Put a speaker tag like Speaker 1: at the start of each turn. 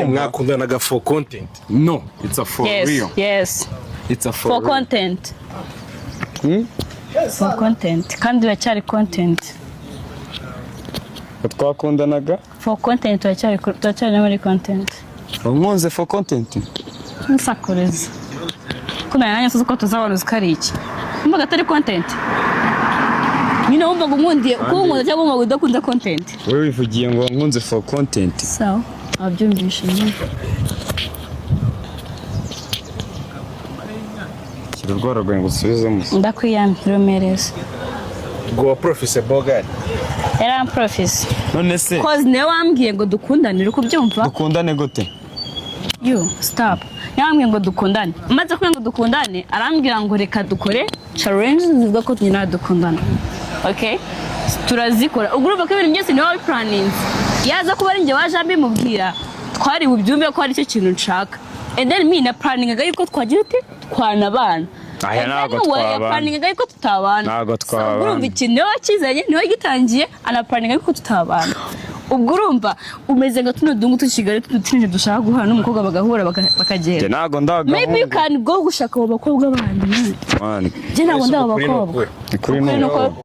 Speaker 1: Mwakundanaga for content?
Speaker 2: No, it's a for
Speaker 3: Yes.
Speaker 2: real.
Speaker 3: Yes.
Speaker 2: It's a for,
Speaker 3: For
Speaker 2: real.
Speaker 3: content. For content, kandi uracyari content.
Speaker 4: Twakundanaga
Speaker 3: For content, turacyari no muri content.
Speaker 4: Nkunze for content?
Speaker 3: Nsakureza kundana nanjye, tuzi ko tuzabona, uzi ko ari iki? Wumvaga atari content nyine? Wumvaga unkundiye kunkunda cyangwa wumvaga udakunda content?
Speaker 4: Wowe wivugiye ngo nkunze for content.
Speaker 3: Sawa, abyumvishe nyine.
Speaker 4: Shyira urwara rwawe ngo usubizemo.
Speaker 3: Ndakwiyamye, rumereza.
Speaker 1: Ubwo wa profise bogari?
Speaker 3: Yaramprofise.
Speaker 4: None se
Speaker 3: 'Cause niwe wambwiye ngo dukundane, uri kubyumva?
Speaker 4: Dukundane gute?
Speaker 3: You stop. Yambwiye ngo dukundane. Maze kubwira ngo dukundane, arambwira ngo reka dukore challenge zivuga ko nyina dukundana. Okay, turazikora. Ubwo urumva ko ibintu byose niwe wabiplanninze. Yaza kuba ari njye waje ambimubwira, twari bubyumve ko ari cyo kintu nshaka. And then me na planningaga yuko twagira uti twanabana.
Speaker 4: Aya,
Speaker 3: And
Speaker 4: ntabwo
Speaker 3: then we
Speaker 4: twabana.
Speaker 3: yaplanningaga yuko tutabana.
Speaker 4: Ntabwo
Speaker 3: So,
Speaker 4: twabana.
Speaker 3: urumva ikintu niwe wakizanye, niwe gitangiye, anaplanninga yuko tutabana. Ubwo urumva umeze nka tuno dungu tw'i Kigali tw'udutinje dushaka guhura n'umukobwa, bagahura, bakagenda.
Speaker 4: Njye ntabwo
Speaker 3: Maybe you
Speaker 4: ndagahungu.
Speaker 3: can go gushaka abo bakobwa bandi, man.
Speaker 4: Man,
Speaker 3: Njye ntabwo ndaba
Speaker 1: Ukuri ni
Speaker 3: abakobwa.
Speaker 1: ukuri.
Speaker 4: Ukuri ni
Speaker 3: Ukuri ni uko
Speaker 4: uko.